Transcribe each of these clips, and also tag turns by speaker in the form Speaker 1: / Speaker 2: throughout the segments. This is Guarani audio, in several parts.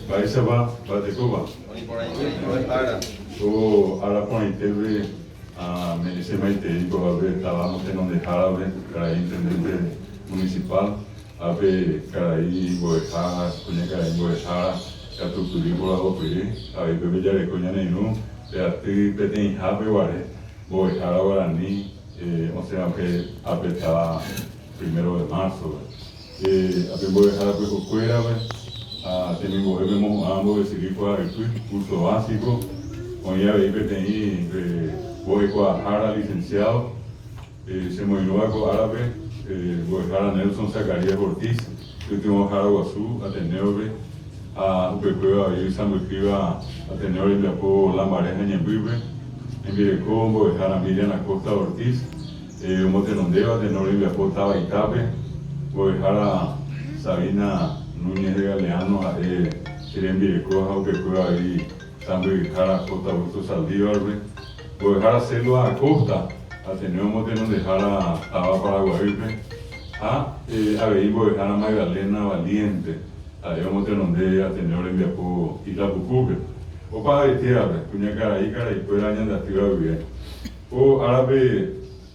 Speaker 1: Mba'éichapa mba'etekópa? Ko ára porãitépe ame'ẽsemaitei ko'ápe táva motenondehárape, karai intendente municipal, ápe karai mbo'ehára, kuñakarai mbo'ehára, katupyry poravopyre, avei pépe jareko ñane irũ pe aty peteĩhápe guare mbo'ehára guarani osẽvape ápe táva primero de marzo-pe. Ape mbo'ehára pyahukuérape ha temimbo'épe omohu'ã mbo'esyry kuaa'ypy, curso básico, oĩ avei peteĩ mbo'ekuaahára licenciado, chemoirũva ko árape mbo'ehára Nelson Zacarías Ortiz, pytyvõhára guasu Ateneo-pe ha upekuévo avei oisãmbyhýva Ateneo rembiapo Lambaré ha Ñembýpe, hembireko mbo'ehára Mirian Acosta Ortiz. Omotenondéva Ateneo rembiapo táva Itápe, mbo'ehára Sabina Núñez de Galeano ha'e che rembireko ha upekuévo avei sãmbyhyhára J. Bustos Saldívar-pe, mbo'ehára Selva Acosta, Ateneo omotenondehára táva Paraguaýpe ha avei mbo'ehára Magdalena Valiente, ha'e omotenonde Ateneo rembiapo Isla Pukúpe. Opa aretévape, kuñakarai karaikuéra ñandeatýva guive. Ko árape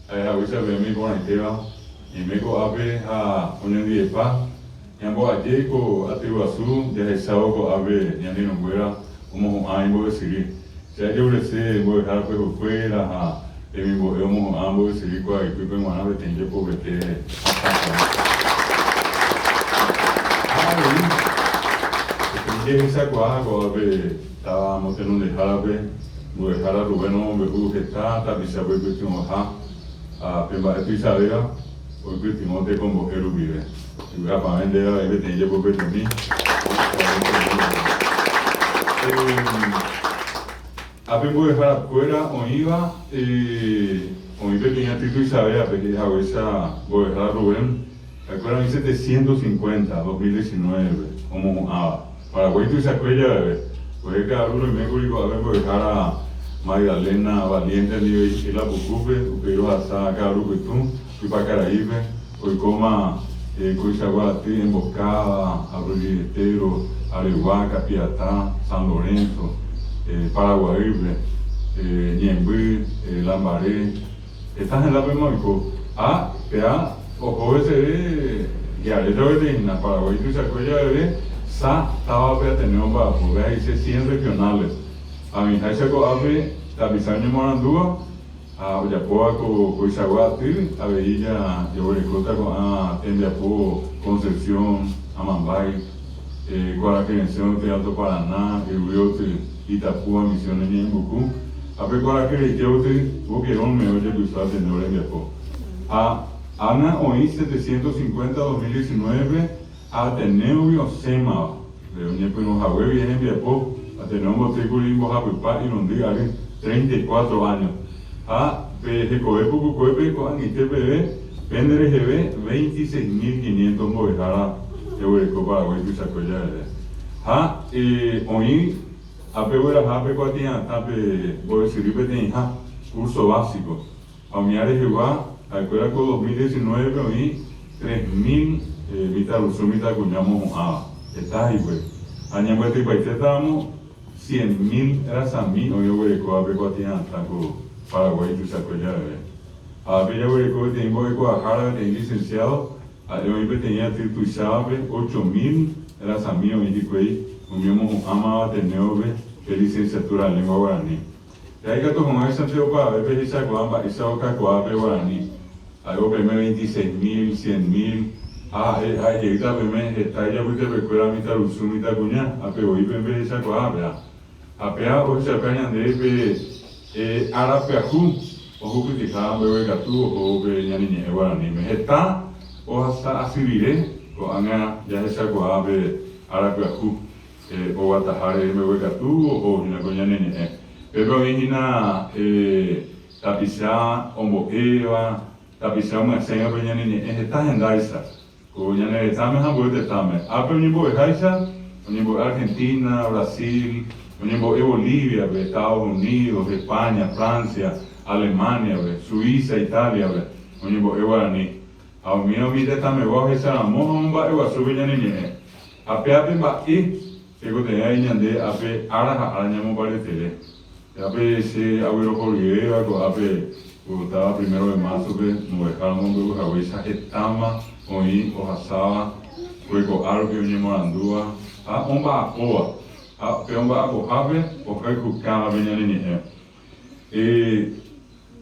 Speaker 1: ha'ehaguéicha peẽme iporãitéva, ñaime ko'ápe ha oñondivepa, ñamboaje ko aty guasu jahechávo ko'ápe ñane irũnguéra omohu'ã imbo'esyry. Che ajeurese mbo'ehára pyahukuéra ha temimbo'e omohu'ã mbo'esyry kuaaypýpe g̃uarã peteĩ jepovete hatã porã. Ha avei peteĩ jehechakuaa ko'ápe táva motenondehárape. Mbo'ehára Rubén omombe'u heta tapichápe oipytyvõha ha pe mba'e tuichavéva oipytyvõ tekombo'e rupive. Vy'apavẽ ndéve avei peteĩ jepopetemi. Ápe mbo'eharakuéra oĩva oĩ peteĩ aty tuichavévape he'i haguéicha mbo'ehára Rubén, ha'ekuéra oĩ 750, 2019-pe omohu'ãva. Paraguái tuichakue javeve, kuehe ka'aru roimékuri ko'ápe mbo'ehára Magdalena Valiente ndive Isla Pukúpe, upéi rohasa ka'aru pytũ Ypakaraípe, oikóma koichagua aty Emboscada, Arroyo Estero, Aregua, Capiatá, San Lorenzo, Paraguaýpe, Ñemby, Lambaré, heta hendápema oiko. Ha péa oho heseve hi'aréta gueteri hína, Paraguái tuichakue javeve sa távape Ateneo omba'apo, péa he'ise 100 regionales. Ha oĩháicha ko'ápe tapicha oñemoarandúva ha ojapóva ko koichagua aty, avei jaguerekóta ko'ã tembiapo Concepción, Amambay, Kuarahyresẽ oty Alto Paraná, Yvy oty Itapúa, Misiones Ñe'ẽmbuku, ha pe kuarahyreike oty Boquerón-me ojepyso Ateneo rembiapo. Ha ág̃a oĩ 750 2019-pe Ateneo-gui osẽmava, pe oñepyrũ hague guive hembiapo, Ateneo ombotýkuri mbohapypa irundy ary, 34 años, ha pe hekove pukukuépe ko'ag̃aite peve pende reheve 26.500 mbo'ehára jaguereko Paraguái tuichakue javeve. Ha oĩ ápe gueraha pe kuatia'atã pe mbo'esyry peteĩha, curso básico, ha umía rehegua ha'ekuéra ko 2019-pe oĩ 3.000 mitãrusu mitãkuña omohu'ãva, heta hikuái. Ha ñambyatypaitétaramo 100.000 rasami oĩ oguerekóva pe kuatia'atã ko Paraguái tuichakue javeve. Ha ápe jaguereko peteĩ mbo'ekuaahára, peteĩ licenciado, Ha'e oĩ peteĩ aty tuichávape, 8000 rasami oĩ hikuái umi omohu'ãmava Ateneo-pe pe licenciatura en Lengua Guarani. Pe ikatu hag̃uáichante opavave pehechakuaa mba'éicha okakuaa pe guarani. Ha'e opeme 26.000, 100.000, ha ha'e ha'e jeýta peme heta ijapytepekuéra mitãrusu, mitãkuña, ha pe voi peme pehechakuaa péva. Ha péva ohechauka ñandéve pe ára pyahu ohupytyha mbeguekatu ohóvo pe ñane ñe'ẽ guaraníme. Heta ohasa asy rire ko'ág̃a jahechakuaa pe ára pyahu oguataháre mbeguekatu oho hína ko ñane ñe'ẽ. Pépe oĩ hína tapicha ombo'éva, tapicha omyasẽiva pe ñane ñe'ẽ heta hendáicha. Ko ñane retãme ha ambue tetãme. Ápe oñembo'eháicha, oñembo'e Argentina, Brasil, oñembo'e Bolivia-pe, Estados Unidos, España, Francia, Alemania-pe, Suiza, Italia-pe, oñembo'e guarani. Ha umíva umi tetãmegua ohecharamo ha omomba'eguasu pe ñane ñe'ẽ. Ha péape mba'e. Tekotevẽ avei ñande ápe ára ha ára ñamombareteve. Ápe che aguerohoryvéva ko'ápe ovotáva primero de marzo-pe mbo'ehára omombe'u haguéicha hetáma oĩ ohasáva kue ko'árupi oñemoarandúva ha omba'apóva ha pe omba'apohápe ohayhukáva pe ñane ñe'ẽ.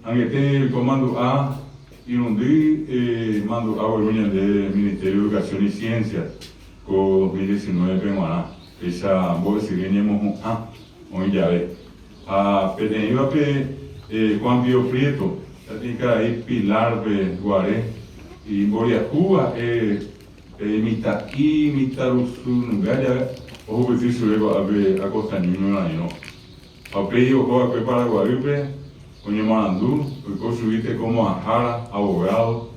Speaker 1: Angete oiko mandu'a irundy mandu'a ogueru ñande Ministerio de Educación y Ciencia ko 2019-pe g̃uarã, péicha mbo'esyry ñemohu'ã oĩ jave. Ha peteĩvape Juan Pío Prieto, peteĩ karai Pilar-pe guare, imboriahúva pe mitã'i mitãrusununga jave ohupyty chupe ko'ápe Acostañu ñorairõ. Ha upéi oho va'ekue Paraguaýpe oñemoarandu, oiko chugui teko mo'ãhára, abogado,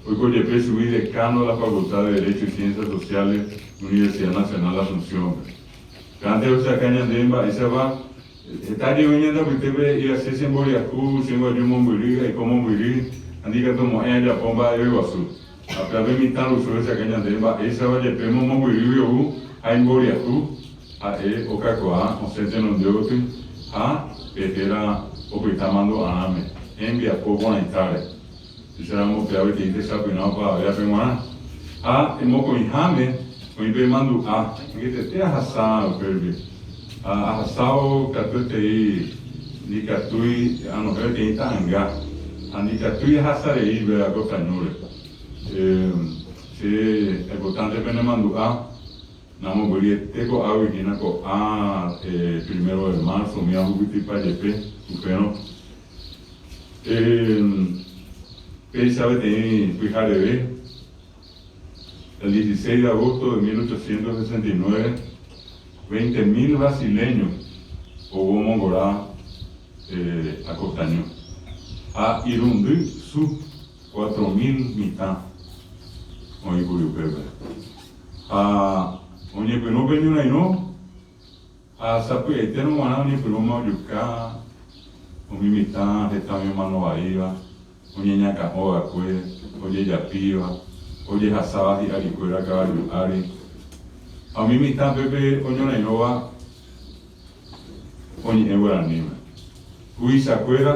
Speaker 1: oiko jepe chugui decano de la Facultad de Derecho y Ciencias Sociales Universidad Nacional Asunción-pe. Pévante ohechauka ñandéve mba'éichapa heta jey oĩ ñande apytépe he'íva che chemboriahu, chenguaju mombyry, aiko mombyry, ha ndikatumo'ãi ajapo mba'eve guasu. Ha péva pe mitã rusu ohechauka ñandéve mba'éichapa jepe momombyrýgui ou ha imboriahu, ha'e okakuaa osẽ tenonde gotyo ha pe héra opyta mandu'arãme, hembiapo porãitáre. Péicharamo péva peteĩ techapyrã opavavévape g̃uarã. Ha mokõiháme oĩ pe mandu'a, angetete ahasa upérupi. Ha ahasávo katuetei ndikatúi anohẽ peteĩ ta'ãnga ha ndikatúi ahasa rei péva ko tañúre. Che aipotánte penemandu'a namombyryete ko'águi hína ko'ã primero de marzo umi ahupytypa jepe upérõ. Péicha peteĩ pyhareve, el 16 de agosto de 1869, veinte mil brasileño ou omongora Acostañu ha irundy su 4000 mitã oĩkuri upépe. Ha oñepyrũ pe ñorairõ ha sapy'aitérõ g̃uarã oñepyrũma ojuka umi mitã heta oĩ omano vaíva, oñeñakã'o va'ekue, ojejapíva, ojehasáva hi'arikuéra kavaju ári. Ha umi mitã pépe oñorairõva oñe'ẽ guaraníme. Huvichakuéra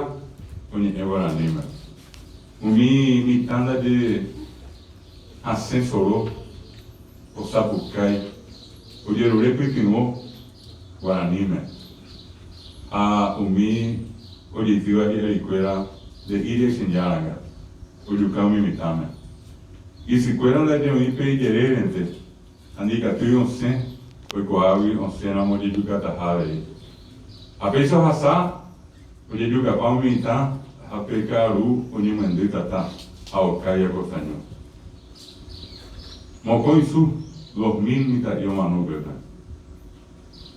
Speaker 1: oñe'ẽ guaraníme. Umi mitã ndaje hasẽ soro, osapukái, ojerure pytyvõ guaraníme. Ha umi ojeitýva hi'arikuéra nde'íri aichejáranga, ojuka umi mitãme. Isykuéra ndaje oĩ pe ijerérente ha ndikatúi osẽ oikuaágui osẽramo ojejukataha avei. Ha péicha ohasa ojejukapa umi mitã ha pe ka'aru oñemyendy tata ha okái Acostañu. Mokõi su, 2000 mitã'i omano upépe.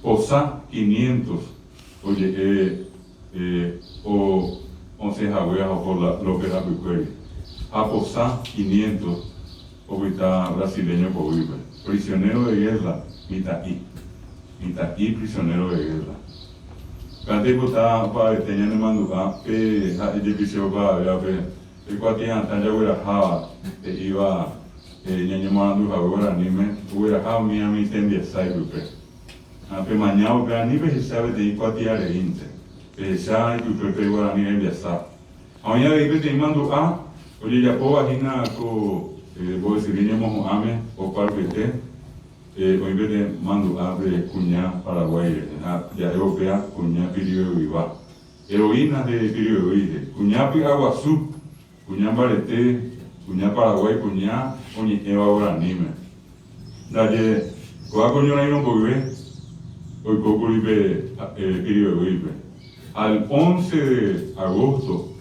Speaker 1: Posa quinientos oje'e o osẽ hague ha oho López rapykuéri. Ha posa quinientos opyta brasileño poguýpe. Prisionero de guerra mitã'i. Mitã'i prisionero de guerra. Pévante aipota opavavete ñanemandu'a pe ha'e jepi che opavavévape pe kuatia'atã jagueraháva he'íva ñañemoarandu hague guaraníme ogueraha umi umi tembiasa ipype. Ha pemañávo pe ani pehecha peteĩ kuatia reínte, pehecha ipype pe guarani rembiasa. Ha oĩ avei peteĩ mandu'a ojejapóva hína ko mbo'esyry ñemohu'ãme opa rupiete, oĩ peteĩ mandu'a pe kuña Paraguái rehe ha ja'évo upéva kuña Piribebuigua, heroína de Piribebuy rehe, kuña py'aguasu. Kuña mbarete, kuña Paraguái kuña oñe'ẽva guaraníme. Ndaje, kóva ko ñorairõ mboyve oikókuri pe Piribebuýpe. Al once de agosto,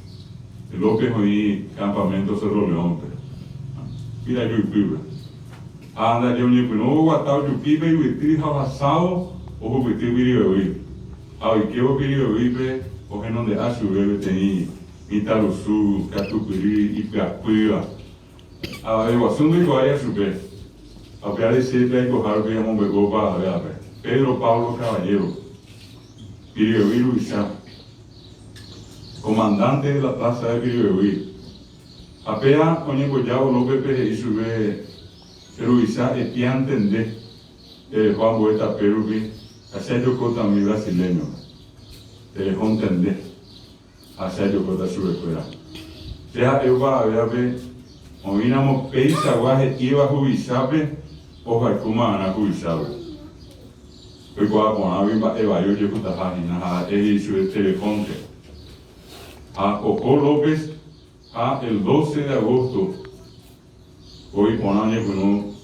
Speaker 1: López oĩ campamento Cerro León-pe, Piraju ypýpe. Ha ndaje oñepyrũ oguata ojupi pe yvyty ha ohasávo ohupyty Piribebuy. Ha oikévo Piribebuýpe ohenonde'a chupe peteĩ Mitãrusu katupyry ipyapýva. Avave guasu ndoikuaáiva chupe. Ha upévare che pe aikoha rupi amombe'u opavavévape. Pedro Pablo Caballero, Piribebuy ruvicha, comandante de la plaza de Piribebuy. Ha péa oñembojávo Lópezpe he'i chupe, Che ruvicha, epiánte nde. Tereho ambue tape rupi ha che ajokóta umi brasileño-pe. Terehónte nde, ha che ajokóta chupekuéra. Che ha'e opavavévape, oĩramo peichagua he'íva huvichápe, ohayhúma'arã huvichápe. Oikuaa porãgui mba'e vai ojehutaha hína ha ha'e he'i chupe terehónte. Ha oho López ha el 12 de agosto Voi porã oñepyrũ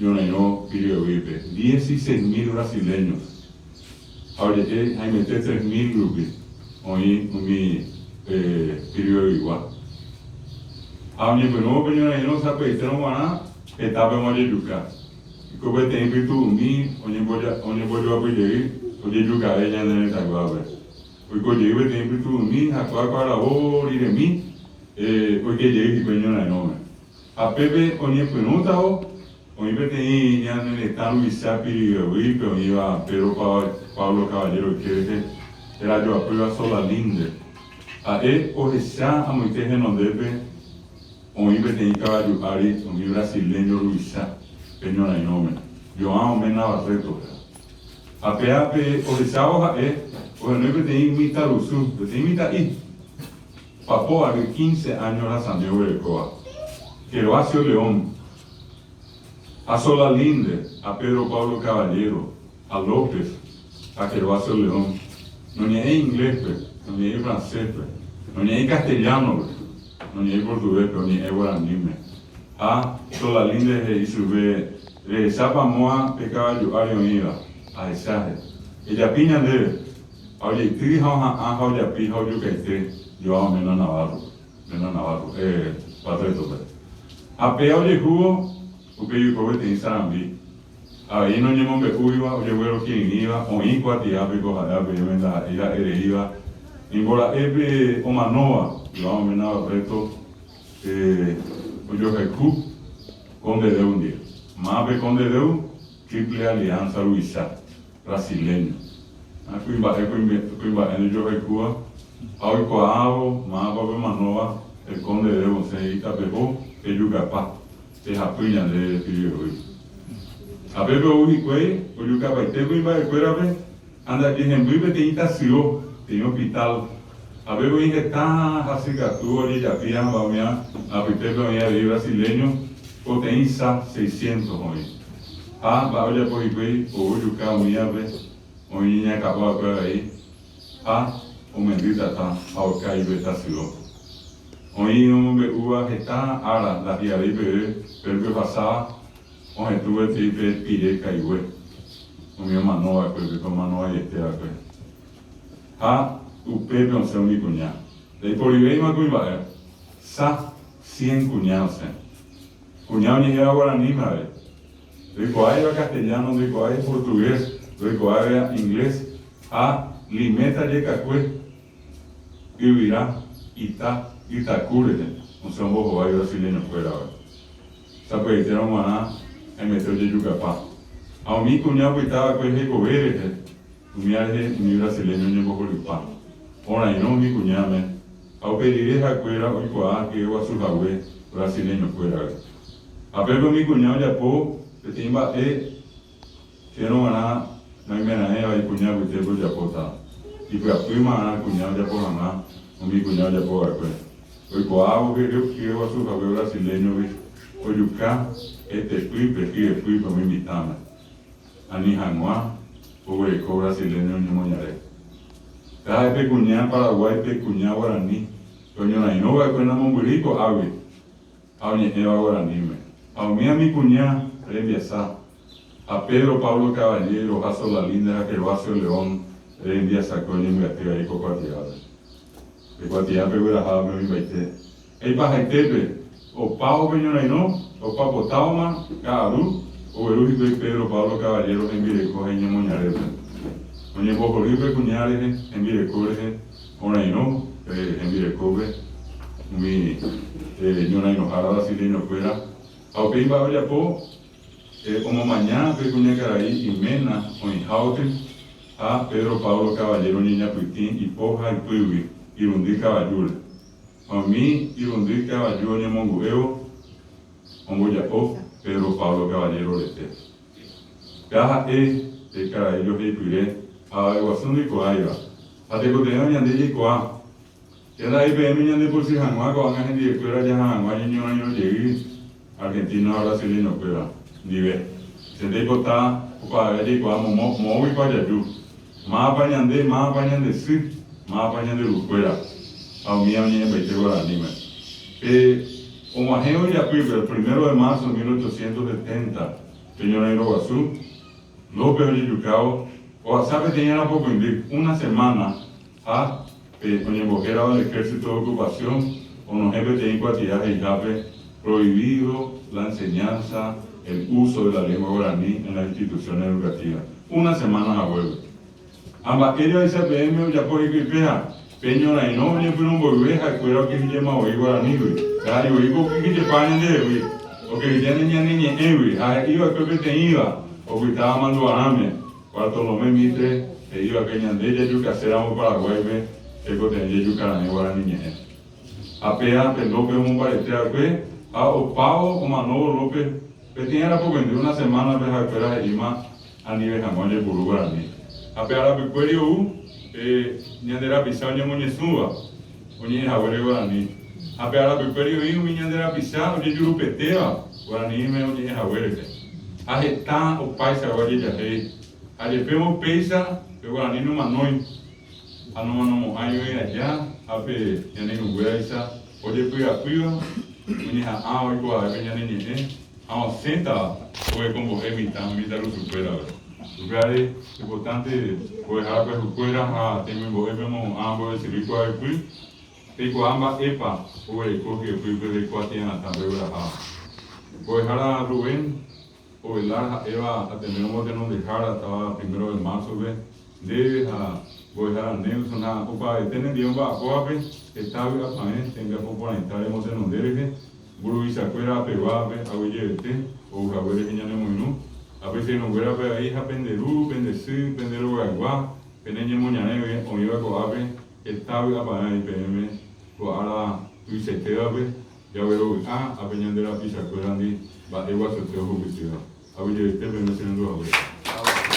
Speaker 1: ñorairõ Piribebuípe, dieciséis mil brasileños ha oje'e haimete 3000 rupi oĩ umi Piribebuigua. Ha oñepyrũvo pe ñorairõ sapy'aitérõ g̃uarã hetápema ojejuka. Iko peteĩ pytu'umi oñembojoapyjey ojejukave ñane retãyguápe. Oiko jey peteĩ pytu'umi ha kóa ko aravo riremi oike jey hikuái ñorairõme. Ha pépe oñepyrũtavo, oĩ peteĩ ñane retã ruvicha Piribebuípe oĩva Pedro Pablo Caballero yke rehe, herajoapýva Solalinde. Ha'e ohecha amoite henondépe oĩ peteĩ kavaju ári umi brasileño ruvicha pe ñorairõme, João Mena Barreto héra. Ha péa pe ohechávo ha'e ohenói peteĩ mitãrusu, peteĩ mitã'i, papo ary quince áño rasami oguerekóva, Gervasio León, ha Solalinde, ha Pedro Pablo Caballero, ha López, ha Gervasio León, noñe'ẽi inglés-pe, noñe'ẽi francés-pe, noñe'ẽi castellano-pe, noñe'ẽi portugués-pe, oñe'ẽ guaraníme. Ha Solalinde he'i chupe, Rehechápa móa pe kavaju ári oĩva? Ahecha, he'i. Ejapi ñandéve. Ha ojeity ha oha'ã ha ojapi ha ojukaite Joao ména Navarro, ména Navarro, eh, Barreto-pe. Ha péa ojehúvo, upéi oiko peteĩ sarambi. Avei noñemombe'úiva, ojeguerokirirĩva, oĩ kuatiápe ko ha'éva peẽme ndaha'éi ha'e reíva, nimbora'e pe omanóva, Joao ména Barreto, Ojohayhu Conde Deu ndive. Mávape Conde Deu? Triple Alianza ruvicha brasileño. Ha kuimba'e kuimba'e ndojohayhúva ha oikuaávo mávapa pe omanóva, el Conde Deu osẽ he'íta peho, pejukapa, pehapy ñande pirive'úi. Ha pépe ou hikuái ojukapaite kuimba'ekuérape Ha ndaje hemby peteĩ tasyo, peteĩ hospital. Ha pépe oĩ heta hasykatu ojejapi hamba umíva apytépe oĩ avei brasileño, poteĩ sa seiscientos oĩ. Ha mba'e ojapo hikuái ou ojuka umívape oĩ ñeñakã'o va'ekue avei ha omendy tata ha okái pe tasyo. Oĩ omombe'úva heta ára ndahi'aréi peve pépe ohasáva Ohetũ gueteri pe pire kaigue, umi omano va'ekuépe, pe omano vaiete va'ekue. Ha upépe osẽ umi kuña. Ndaiporivéima kuimba'e, sa cien kuña osẽ. Kuña oñe'ẽva guaraníme avei. Ndoikuaáiva castellano, ndoikuaái portugués, ndoikuaáiva inglés ha liméta jekakue, yvyra, ita, ytaku rehe osẽ ombohovái brasileño-kuérava. Sapy'aitérõ g̃uarã haimete ojejukapa. Ha umi kuña opyta va'ekue hekove rehe, umía rehe umi brasileño oñembohorypa. Orairõ umi kuñáme, ha upe rire ha'ekuéra oikuaa hye guasu hague brasileñokuéragui. Ha pépe umi kuña ojapo peteĩ mba'e chérõ g̃uarã noimeraẽva ikuña apytépe ojapóta. Ipyapýma arã kuña ojapo hag̃ua umi kuña ojapo va'ekue. Oikuaávo hye guasu hague brasileñogui ojuka hetepýpe hyepýpe umi mitãme, ani hag̃ua oguereko brasileño ñemoñare. Taha'e pe kuña Paraguáipe kuña guarani pe oñorairõ va'ekue namombyrýi ko'águi ha oñe'ẽva guaraníme. Ha umi ami kuña rembiasa ha Pedro Pablo Caballero ha Solalinde ha Gervasio León rembiasakue oñembyaty avei ko kuatiápe. Pe kuatiápe guerahávape oĩmbaite. Ha ipahaitépe, opávo pe ñorairõ, opapotávoma ka'aru, ogueru hikuái Pedro Pablo Caballero hembireko ha iñemoñarépe. Oñembohory pe kuña rehe, hembireko rehe, orairõ pe hembirekópe umi ñorairõhára brasileño-kuéra, ha upéi mba'e ojapo, Omomaña pe kuñakarai iména oĩháoty ha Pedro Pablo Caballero oñeñapytĩ ipo ha ipýgui irundy kavajúre. Ha umi irundy kavaju oñemongu'évo omboja'o Pedro Pablo Caballero rete. Péva ha'e pe karai joheipyre avave guasu ndoikuaáiva. Ha tekotevẽva ñande jaikuaa. Che nda'éi peẽme ñande pochy hag̃ua ko'ág̃a hendivekuéra jaha hag̃ua ñañorairõ jey argentino ha brasileño-kuéra ndive. Che ndaipota opavave jaikuaa momo moõguipa jaju, mávapa ñande, mávapa ñande sy, mávapa ñande rukuéra, ha umíva oñe'ẽmbaite guaraníme. Pe og̃uahẽvo ijapýpe, el primero de marzo 1870, pe ñorairõ guasu, López ojejukávo, ohasa peteĩ arapokõindy, una semana, ha pe oñembohérava el ejército de ocupación onohẽ peteĩ kuatia he'ihápe prohibido la enseñanza, el uso de la lengua guaraní en las instituciones educativas. Una semana haguépe. Ha mba'ére vaicha peẽme ojapo hikuái péva? Pe ñorairõ oñepyrũ mboyve ha'ekuéra okyhyjéma voi guaranígui. Ndaha'éi voi ko okyhyjepa ñandehegui, okyhyjéne ñane ñe'ẽgui. Ha he'i va'ekue peteĩva opytáva mandu'arãme, Bartolomé Mitre, he'i va'ekue ñande jajukaséramo Paraguáipe tekotevẽ jajukara'ẽ guarani ñe'ẽ. Ha péa pe López omombarete va'ekue ha opávo omanóvo López peteĩ arapokõindy una semánape ha'ekuéra he'íma anive hag̃ua ojepuru guarani. Ha pe arapykuéri ou pe ñande rapicha oñemoñesũva oñe'ẽ haguére guarani. Ha pe arapykuéri oĩ umi ñande rapicha ojejurupetéva guaraníme oñe'ẽ hague rehe. Ha heta opaichagua jejahéi. Ha jepémo péicha pe guarani nomanói ha nomanomo'ãi oĩ aja ha pe ñane irũnguéraicha ojepy'apýva oñeha'ãva oikuaave pe ñane ñe'ẽ ha osẽtava ohekombo'e mitã mitãrusukuérape. Upévare importante mbo'ehára pyahukuéra ha temimbo'épe omohu'ã mbo'esyry kuaapy, peikuaa mba'épa oguereko hyepýpe pe kuatia'atã pegueraháva. Mbo'ehára Rubén Ovelar ha'éva Ateneo omotenondehára táva Primero de Marzo-pe, ndéve ha mbo'ehára Nelson ha opavavete nendive omba'apóvape heta vy'apavẽ tembiapo porãita remotenonde rehe, mburuvichakuéra apeguávape aguyjevete ou hague rehe ñanemoirũ, ha pe che irũnguérape avei ha pende ru, pende sy, pende rogaygua, pene ñemoñarẽve oĩva ko'ápe heta vy'apavẽ avei peẽme ko ára tuichaitévape, jaguerovy'a ápe ñande rapichakuérandi mba'e guasuete ohupytýva. Aguyjevete peẽme che rendu haguére.